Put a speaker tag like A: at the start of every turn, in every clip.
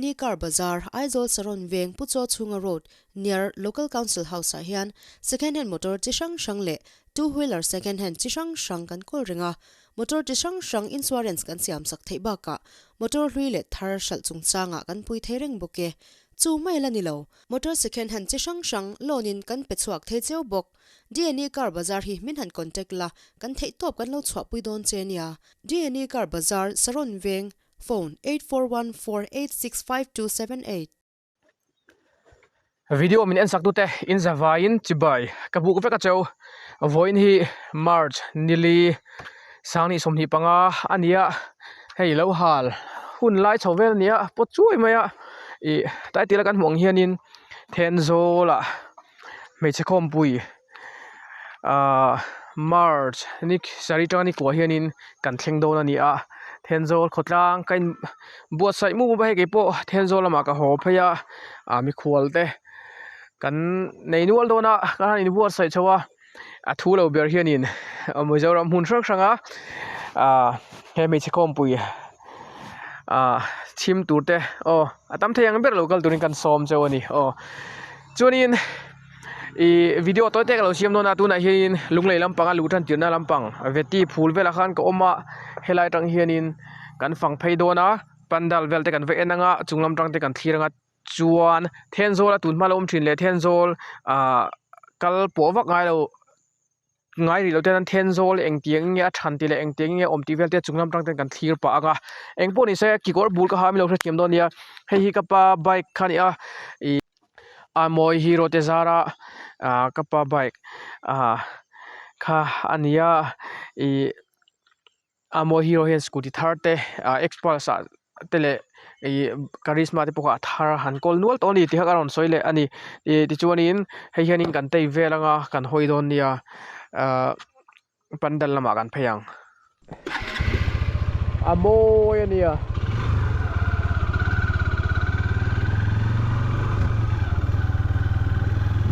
A: DNE Car Bazar, Aizawl Saron Veng Pu Chaw Chhunga Road, near Local Council House ah hian second hand motor chi hrang hrang leh two wheeler second hand chi hrang hrang kan kawl reng a. Motor chi hrang hrang insurance kan siam sak theih bakah motor hlui leh thar hralh chungchangah kan pui thei reng bawk e. Chu mai la ni lo, motor second hand chi hrang hrang loan in kan pe chhuak thei cheu bawk. DNE Car Bazar hi min han contact la, kan theihtawp kan lo chhuahpui dawn che nia. DNE Car Bazar, Saron Veng, Phone, 8414865278.
B: Video min en sak tute in zavaiin chibai ka buk vek a cheu vawiin hi March nili sangni 25 a ni a hei lo hal hun lai chho vel a ni a pawt chuai mai a ih tlai tila kan hmuh ang hianin Thenzawl ah hmeichhe khawmpui ahh March ni sarih atanga ni kua hianin kan thleng dawn a ni a Thenzawl khawtlang ka in buatsaih mup mup a hei keipawh Thenzawl lamah ka haw phei a ah mikhual te kan nei nual dawn a ka han inbuatsaih chho a a thu lo ber hianin Mizoram hmun hrang hrang a ah he hmeichhe khawmpui ah chhim tur te aw a tam thei ang ber lo kal turin kan sawm cheu a ni aw chuanin ih video tawi te ka lo siam dawn a tunah hianin lunglei lampanga luh tan tirhna lampang veti phul velah khan ka awm a helai atang hianin kan fang phei dawn a pandal vel te kan va en anga chung lam tang te kan thlir anga chuan Thenzawl a tun hma lo awm thin leh Thenzawl ah kal pawh vak ngai lo ngai rih lo te hian Thenzawl engtiang nge a than tih leh engtiang nge a awm tih vel te chung lam tang ten kan thlir pah ang a engpawh ni se kekawr bul ka ha a mi lo hrethiam dawn nia hei hi ka pa bike kha a ni a ih a mawi hero te zara ah ka pa bike ah kha a ni a ih. A mawi hero hian scooty thar te ah xpulse ah te leh ih karizma te pawh kha a thar a han kawl nual tawh a ni tih kha ka rawn sawi leh a ni ih tichuanin hei hianin kan tei vel anga kan hawi dawn nia ahh pandal lamah kan phei ang. A mawi a nia.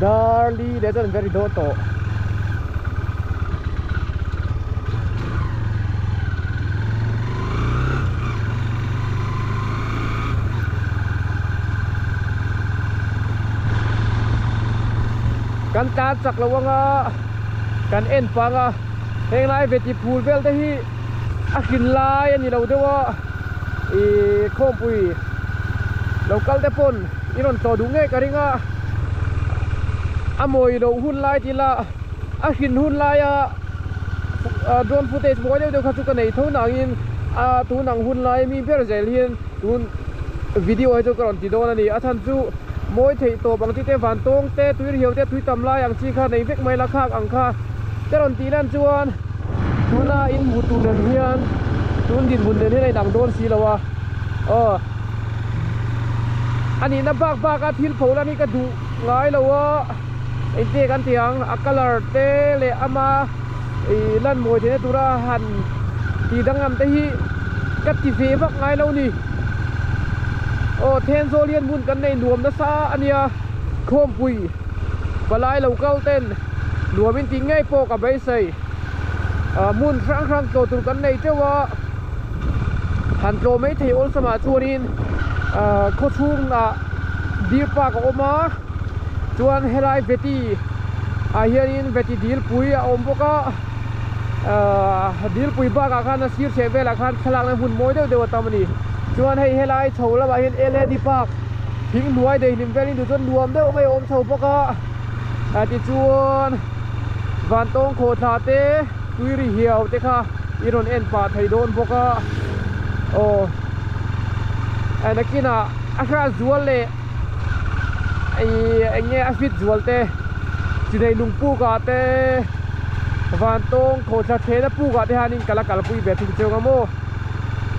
B: Darli leh chuan very dawn tawh. Kan tlan chak lo anga kan en pang a heng lai veti phul vel te hi a hrin lai a ni lo deuh a ih khawmpui lo kal te pawn i rawn tlawh duh ngei ka ring a a mawi loh hun lai tih lah a hrin hun laia drone footage mawi deuh deuh kha chu ka nei tho nangin a tun ang hun lai mi ber zel hian tun video hi chu ka rawn ti dawn a ni a chhan chu mawi theih tawp ang chi te van tawng te tui riau te tui tam lai ang chi kha nei vek mai la khak ang kha te rawn tih lan chuan tuna in hmuh tur nen hian tun dinhmun nen hian a inang dawn si lo a aw a nihna bak bak a thil pho lan hi ka duh ngai lo a engte kan tih ang a colour te leh ama ih lan mawi theihna tura han tih danglam te hi ka ti ve vak ngai lo ni aw Thenzawl hian hmun kan nei nuam nasa a nia khawmpui palai lo kal ten nuam in tih ngei pawh ka beisei ah hmun hrang hrang tlawh tur kan nei teuh a han tlawh mai thei awlsam ah chuanin ah khaw chhungah deer park a awm a chuan helai veti ah hianin veti dilpui a awm bawk a ah dilpui bakah khan a sir chheh velah khan thlalakna hmun mawi deuh deuh a tam a ni chuan hei helai chho lamah hian lad park thing hnuai daihlim velin duh chuan nuam deuh mai a awm chho bawk a ah tichuan vantawng khawhthla te tui ri hiau te kha i rawn en pah thei dawn bawk a aw nakinah a hrat zual leh ih eng nge a fit zual te chinei lung puk ah te vantawng khawhthla thehna puk ah te hianin ka la kalpui ve thung chiang a maw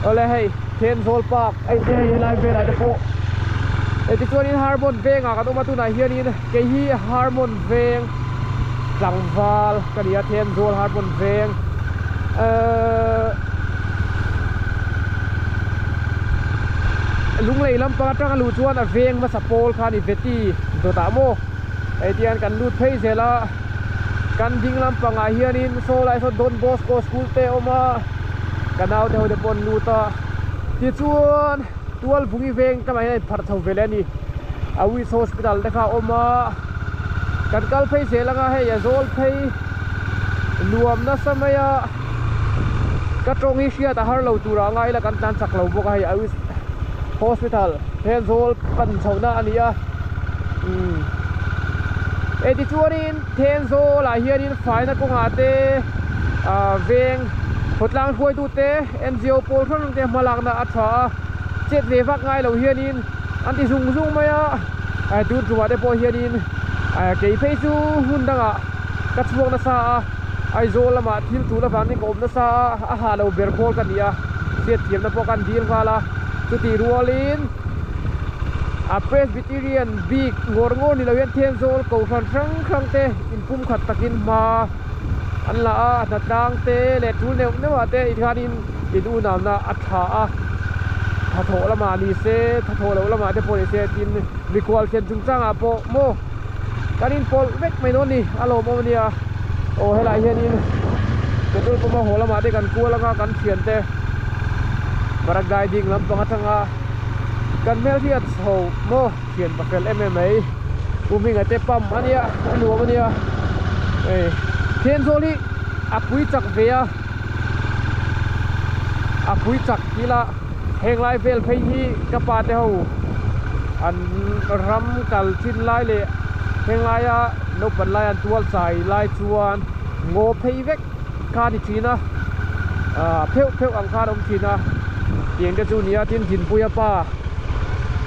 B: awle hei Thenzawl park a inti hei helai velah te pawh eh tichuanin Harmon vengah kan awm a tunah hianin kei hi Harmon veng tlangval ka ni a Thenzawl Harmon veng ehh Lunglei lampang atanga luh chuan a veng hmasa pawl kha a ni Veti dawtah maw hei tihian kan lut phei zel a kan ding lampangah hianin saw lai sawn Don Bosco school te a awm a ka naute ho te pawh an lut a tichuan. Tualvungi veng tlangah hian a inpharh chho ve leh a ni. Awis Hospital te kha a awm a, kan kal phei zel anga hei a zawl phei nuam nasa mai a, ka tawng hi hriat a har lo tur ah ngai ila kan tlan chak lo bawk a hei Awis Hospital Thenzawl pan chhohna a ni a, umm eh tichuanin Thenzawl ah hianin faina kawngah te ah veng khawtlang hruaitute N_G_O pawl hrang hrang te hmalakna a tha a, chet ve vak ngai lo hianin. An ti zung zung mai a, tun tumah te pawh hianin kei phei chu hmun dangah ka chhuak nasa a, Aizawl lamah thil tul avangin ka awm nasa a, a ha lo ber pawl ka ni a, hriatthiamna pawh kan dil nghal a, chutih rualin a Presbyterian bik ngawr ngawr ni lo hian Thenzawl Kohhran hrang hrang te inpumkhat takin hma an la a, a hnatlang te leh tul neuh neuh ah te tikhanin in unauna a tha a, thathawh lamah ni se, thathawh loh lamah te pawh ni se tin mikhual thlen chungchangah pawh maw kan inpawlh vek mai dawn ni, a lawmawm a nia. Aw helai hianin petrol pump a haw lamah te kan kual anga kan thiante paragliding lampang atanga kan hmelhriat chho maw thian pa fel em em mai Pu Hminga te pump a nia a nuam a nia hei Thenzawl hi a pui chak ve a. A pui chak tila heng lai vel phei hi ka pa te ho an ram kal thin lai leh heng laia naupang lai an tual chai lai chuan ngaw phei vek kha a ni thin a ah pheuh pheuh ang khan a awm thin a tiang te chu nia tin Dinpuia pa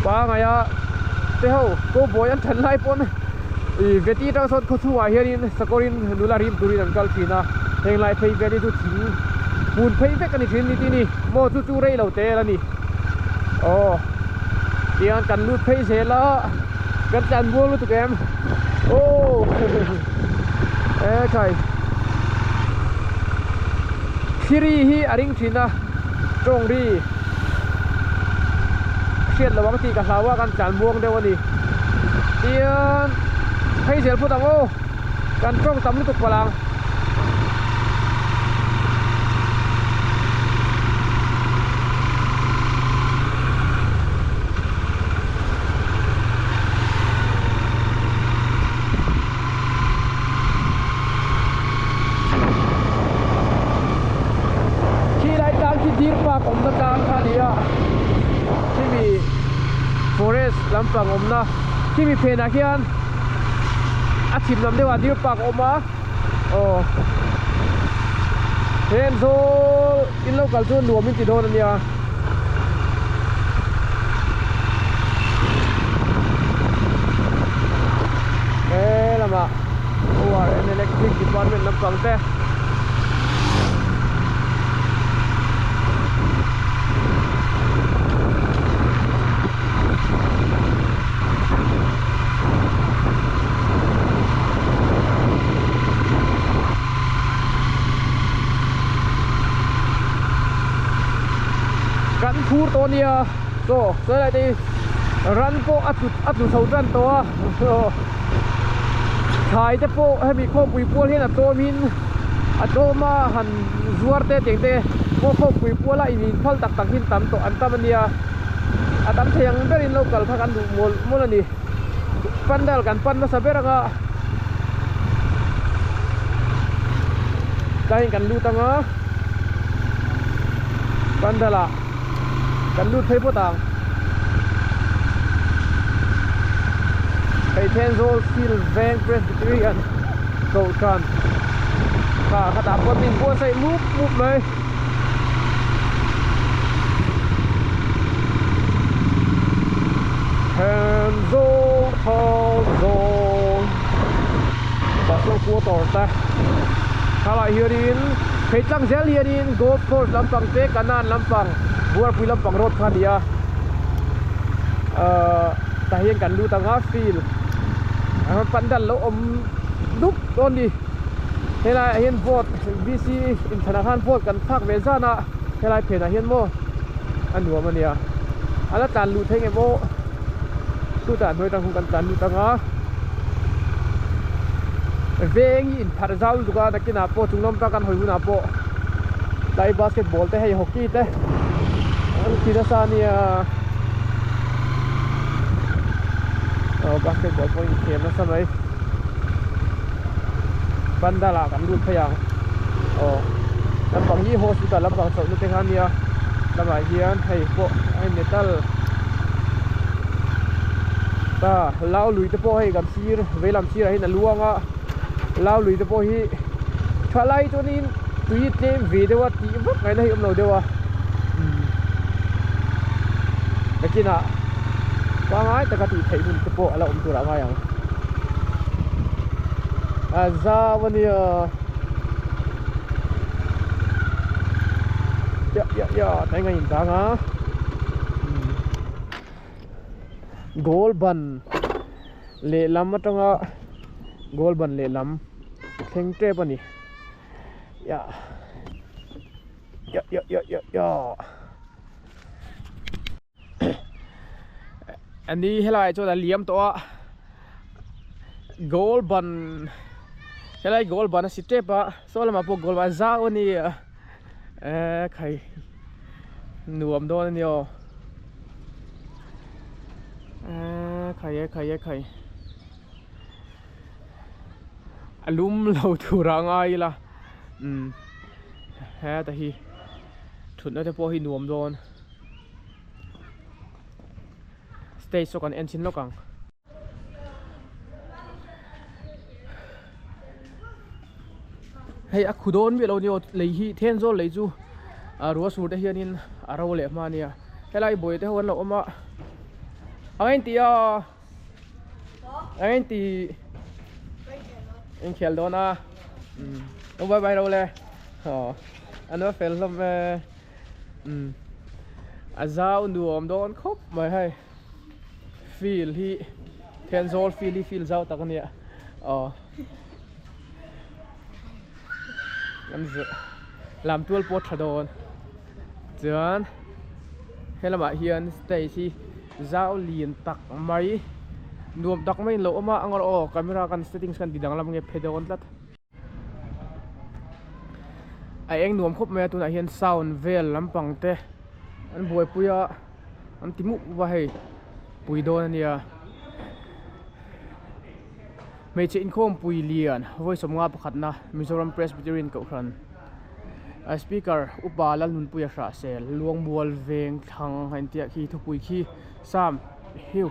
B: pangaia te ho cowboy an then lai pawn Ih veti atang sawn khaw chhungah hianin sakawrin nula rim turin an kal thin a, heng lai phei vel hi chu thing hmun phei vek a ni thin ni tih ni maw chu chu rei lo te a ni aw tiang kan lut phei zel a kan tlan muang lutuk em aw e khai thiri hi a ring thin a tawng ri hriat lo ang tih ka hlau a kan tlan muang deuh a ni. Tian phei zel phawt ang aw kan tawng tam lutuk palh ang. Khi lai tlang khi deer park awmna tlang kha a ni a khimi forest lampang awmna khimi phenah khian a chhim lam deuhah deer park a awm a aw Thenzawl in lo kal chu nuam in ti dawn a nia. He lamah power and electric department lampang te. Kan phur tawh ania chaw sawi lai te hi ran pawh a tlu a tlu chho tan tawh a thlai te pawh hemi khawpui pual hian a tlawm in a tlawm a han zuar te tiang te pawh khawpui puala in inphal tak tak hi an tam tawh an tam ania a tam thei ang berin lo kal kha kan duh mawlh mawlh a ni pandal kan pan nasa ber anga tlaiin kan lut anga pandal ah kan lut phei phawt ang hei Thenzawl Field Veng Presbyterian Kohhran kha khatah pawh min buatsaih mup mup mai. Thenzawl Thenzawl Basel quarter te khalai hianin phei tlang zel hianin golf course lampang te kanan lampang buarpui lampang road kha a ni a ahh tah hian kan lut ang a field pandal lo awm dup dawn a ni helai ah hian vote V_C inthlanah khan vote kan thlak ve zan a helai phenah hian maw a nuam a nia a la tlan luh theih nge maw chutah hnuai tang hun kan tlan lut ang a veng hi inpharh zau lutuk a nakinah pawh chung lam atang kan hawi hunah pawh tlai basketball te hei hockey te an ti nasa a nia. Aw basketball pawh inkhel nasa mai pandal ah kan lut phei ang aw lampang hi hospital lampang chawlhna te kha a nia lamah hian hei pawh hei metal ta lau lui te pawh hei kan sir veilam sirah hian a luang a lau lui te pawh hi thalai chuanin tui tlem ve deuh a tih vak ngaihna hi awm lo deuh a nakinah pangai taka tih theih hun te pawh a la awm turah a ngai ang a zau a nia ya ya ya ta enga in dang a goal ban lehlam atanga goal ban lehlam thleng tep a ni ya ya ya ya ya ya ani helai chuan a liam tawh a goal ban helai goal ban a si tep a saw lamah pawh goal ban a zau a ni a eh khai nuam dawn a ni aw eh khai e khai e khai a lum lo tur a ngai ila umm heta hi thutna te pawh hi nuam dawn stage saw kan en chhin lawk ang. Hei a khu dawn miah lo ni aw lei hi Thenzawl lei chu ah rua sur te hianin a ro leh hma ania helai buai te ho an lo awm a a engti a a engti inkhel dawn a umm lo bye bye ro le aw an va fel hlawm e umm a zau nuam dawn khawp mai hei. Field hi Thenzawl field hi field zau tak a nia aw kan lam tual pawh tha dawn chuan helamah hian stage hi zau lian tak mai nuam tak mai in lo awm a ang erawh aw camera kan settings kan ti danglam nge phe dawn tlat. A eng nuam khawp mai a tunah hian sound vel lampang te an buaipui a an ti mup mup a hei pui dawn a nia hmeichhe inkhawm pui lian vawi sawmnga pakhatna Mizoram Presbyterian Kohhran a speaker upa Lalnunpuia Hrahsel Luangmual veng thlang a intiah khi thupui khi Sam hiu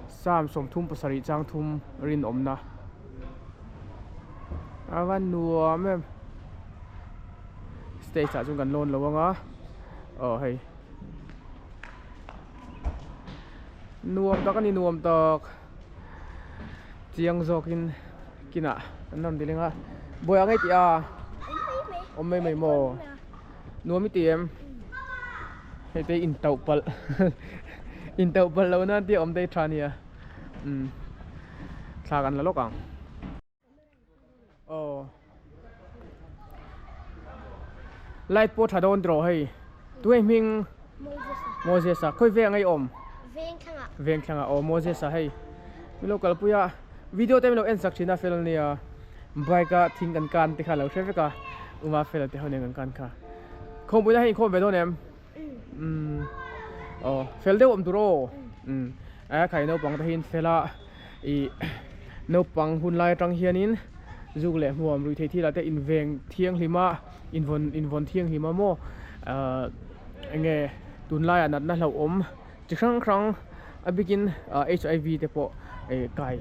B: Sam 37 chang thum rinawmna. A va nuam em stage ah chuan kan lawn lo ang a aw hei nuam tak a ni nuam tak chiang zawkin kinah an rawn ti leng a buai ang e tih a awm mai mai maw nuam i ti em hei te intauh palh intauh palh loh nan te awm te hi tha a nia umm. Thla kan la lawk ang. Aw. Light pawh tha dawn tiraw hei. Tu hei hming?
C: Moses-a.
B: Moses-a. Khawi veng a i awm?
C: Vengthlangah.
B: Vengthlangah. Aw Moses-a hei. Min lo kalpui a. Video te min lo en sak thin a fel ania. Bike a thing kan kan te kha lo hre vek a. Uma fel te ho nen kan kan kha. Khawmpuina hei inkhawm ve dawn em? Umm. Aw fel deuh awm tur aw. Umm. A khai naupang te hian fel a ih naupang hun lai atang hianin zuk leh hmuam rui thei thil ah te inveng thianghlim a invawn invawn thianghlim a maw ahh enge tunlaiah natna hlauhawm chi hrang hrang a bikin ah H I V te pawh ih kai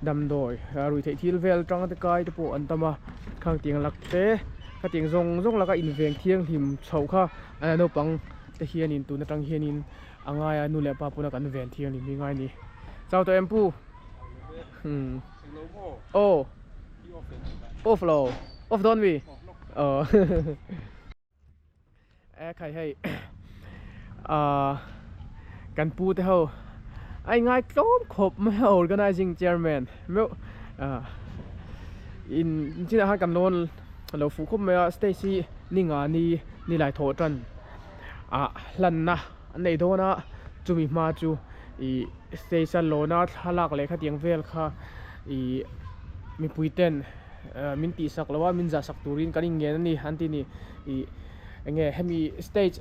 B: damdawi rui theih thil vel atang te kai te pawh an tam a khang tiang lak te khatiang zawng zawng laka inveng thianghlim chhoh kha naupang te hianin tun atang hianin. A ngai a nu leh pa pawna kan ven thiang ni ngai ni. Chau tawh em pu? Hmm. Oh. Off lo. Off dawn mi? Oh. E khai hei. Ah kan pu te ho ai ngai tlawm khawp mai a organizing chairman meuh ah in chinah khan kan lawn lo fuh khawp mai a stage hi ni nga ni ni lai thawh tan. ah hlanna an nei dawn a chumi hma chu ih stage a lawna thlalak leh khatiang vel kha ih mipui ten ah min tih sak loh a min zah sak turin kan inngen a ni an ti a ni ih eng nge hemi stage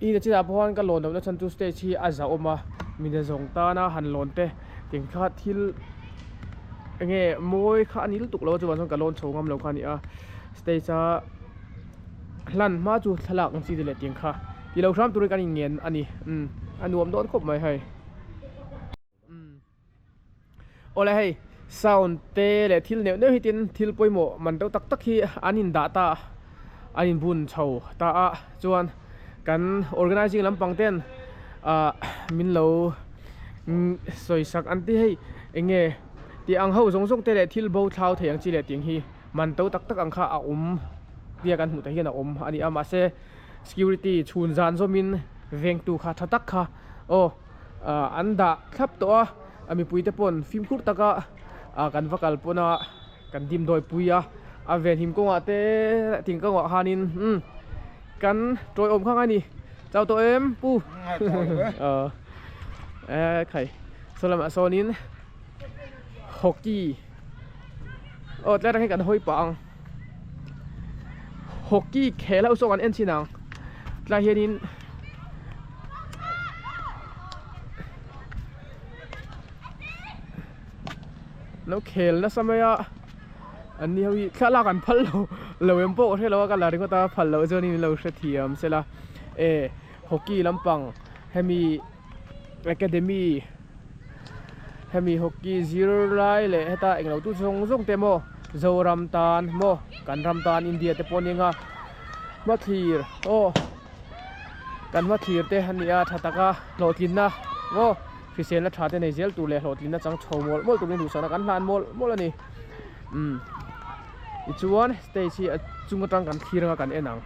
B: hi nachinah pawh khan ka lawn lohna chhan chu stage hi a zahawm a Mine zawng tana han lawn te tiang kha thil enge mawi kha a ni lutuk lo a chuvang chuan ka lawn chho ngam lo kha a ni a stage a hlan hma chu thlalak ang chi te leh tiang kha ti lo hram turin kan inngen a ni umm a nuam dawn khawp mai hei. Awle hei sound te leh thil neuh neuh hi tin thil pawimawh man deuh tak tak hi an in dah ta an in bun chho ta a chuan kan organizing lampang ten ah min lo sawi sak an ti hei eng nge tih ang ho zawng zawng te leh thil bo thlau thei ang chi leh tih hi man to tak tak ang kha a awm tia kan hmuh theih hian a awm a ni a mahse security chhun zan zawmin vengtu kha tha tak kha aw. An dah thlap tawh a, a mipui te pawn fimkhur taka kan va kal pawn a, kan dim dawi pui a, a venhim kawngah te thing kawngah khanin umm kan tawiawm kha ngai ni, chau tawh em pu eh khai saw lamah sawnin hockey aw tlai atang hian kan hawi pah ang hockey khel ho saw kan en chhin ang tlai hianin. Lo khel nasa mai a an ni ho hi thlalak an phal lo lo em pawh ka hre lo a ka la ringawt a phal loh chuan in lo hrethiam sela e hockey lampang hemi academy hemi hockey zirlai leh heta englo tu zawng zawng te maw Zoram tan maw kan ram tan India te pawh nia hmathlir aw. Kan hma thlir te a ni a, tha taka hlawhtlinna maw hriselna tha te nei zel tur leh hlawhtlinna chang chho mawlh mawlh turin duhsakna kan hlan mawlh mawlh a ni. Umm tichuan stage hi a chung atang kan thlir anga kan en ang.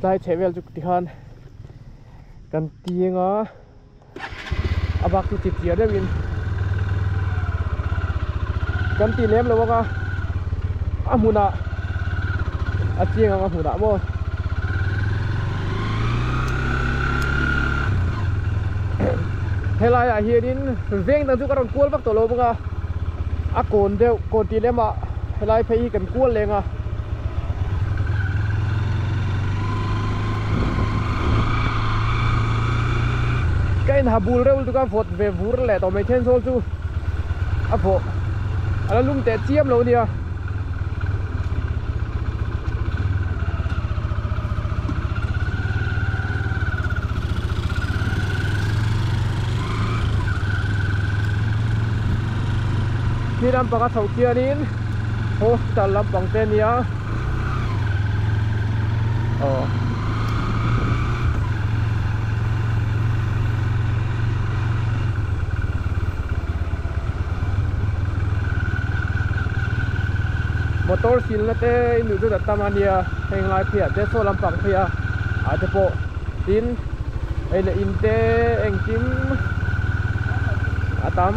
B: Tlai chheh vel chu tikhan kan ting a a bak chu chip chiah deuhin kan ti lem lo ang a a hmunah a chiang ang a hmunah maw. Helaiah hianin veng dang chu ka rawn kual vak tawh lo bawk a a kawn deuh kawn tih lemah helai phei hi kan kual leng a. Ka inha bul reuh lutuk a vawt ve vur leh tawh mai then zawl chu a vawh a la lum teh chiam lo ania. Khi lampang a chhoh khianin hospital lampang te ania aw motor silna te in duh chu tam ania heng lai pheiah te saw lampang phei a ah te pawh tin ei leh in te engkim a tam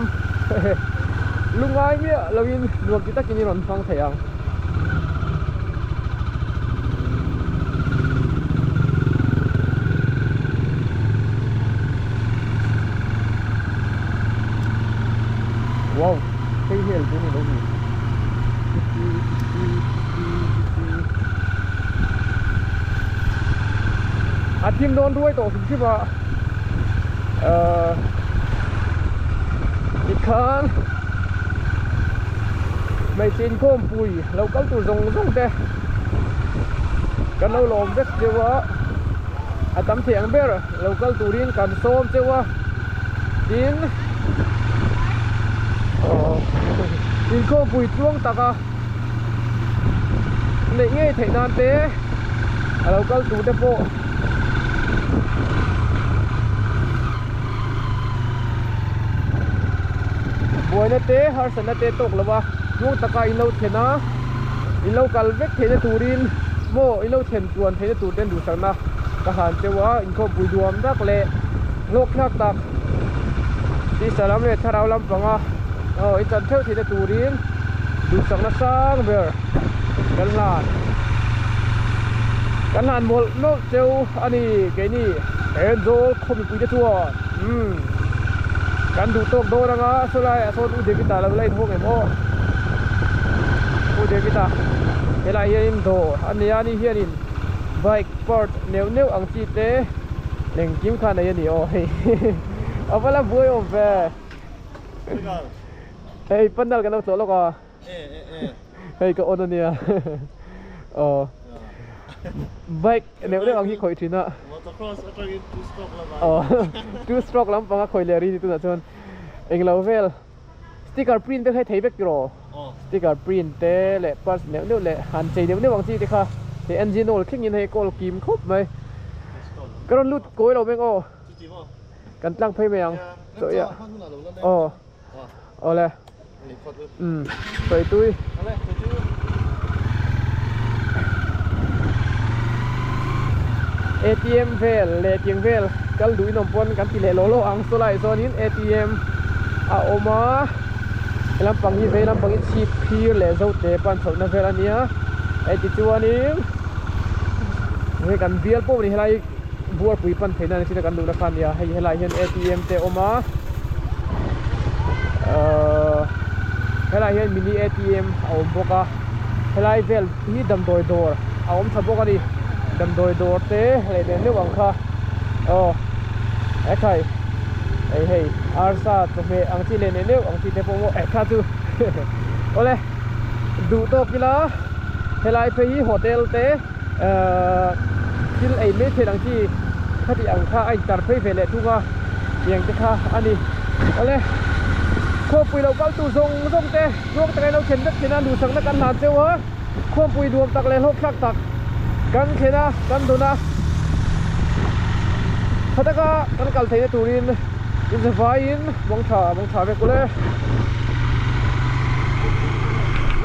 B: lungai miah lovin nuam ti takin i rawn hmang thei ang. Wow hei hel chu ni lo ni a thim dawn ruai tawh hrim hrim a tikhan hmeichhe inkhawmpui lo kal tur zawng zawng te kan lo lawm vek cheu a a tam thei ang ber lo kal turin kan sawm cheu a tin aww inkhawmpui tluang taka neih ngei theih nan te a lo kal tur te pawh buaina te harsatna te tawk lo va tluang taka in lo thlen a in lo kal vek theihna turin maw in lo thlen chuan theihna tur te an duhsakna ka hlan cheu a inkhawmpui duam tak leh hlawk thlak tak tisa lam leh thlarau lampanga aw in chan theuh theihna turin duhsakna sang ber kan hlan kan hlan mawlh mawlh cheu a ni keini Aizawl khaw mipui te chuan umm kan duh tawk dawn anga sawlai ah sawn U David ah lo la inhawng em aw U David ah helai hianin dawr a nia ani hianin bike part neuh neuh ang chi te engkim kha nei a ni aw hei a va la buai awm ve hei pandal kan lo tlawh lawk a hei ka on a nia aw bike neuh neuh ang hi khawih thin a aw two stroke lampang a khawih leh ri ni tunah chuan englo vel sticker print te kha i thei vek tiraw sticker print te leh parts neuh neuh leh han chei neuh neuh ang chi te kha hei engine oil thlengin hei kawl kim khawp mai ka rawn lut kawi lo meng aw kan tlang phei mai ang chaw ia aw awle um sawi tui atm vel leh tiang vel kal duh in awm pawn kan ti leh lawh lawh ang saw laiah chuanin atm a awm a he lampang hi vei lampang hi chhip phir leh zo te pan chhohna vel a nia hei tichuanin hei kan bial pawh a ni helai buarpui pan theihna ni chin a kan luhna kha a nia hei helaiah hian atm te a awm a ahh helaiah hian mini atm a awm bawk a helai vel hi damdawi dawr a awm tha bawk a ni damdawi dawr te leh leh neuh ang kha aw ekhai hei hei arsa chawhmeh ang chi leh leh neuh ang chi te pawh maw eh kha chu awle. Duh tawk ila helai phei hi hotel te ahh thil ei mai theih ang chi khati ang kha a intar phei ve leh thung a tiang te kha a ni. Awle khawmpui lo kal tur zawng zawng te tluang taka in lo thlen vek thin a duhsakna kan hlan cheu a khawmpui nuam tak leh hlawk thlak tak kan thlen a kan dawn a tha taka kan kal theihna turin inzavaiin mawng tha mawng tha vek ule.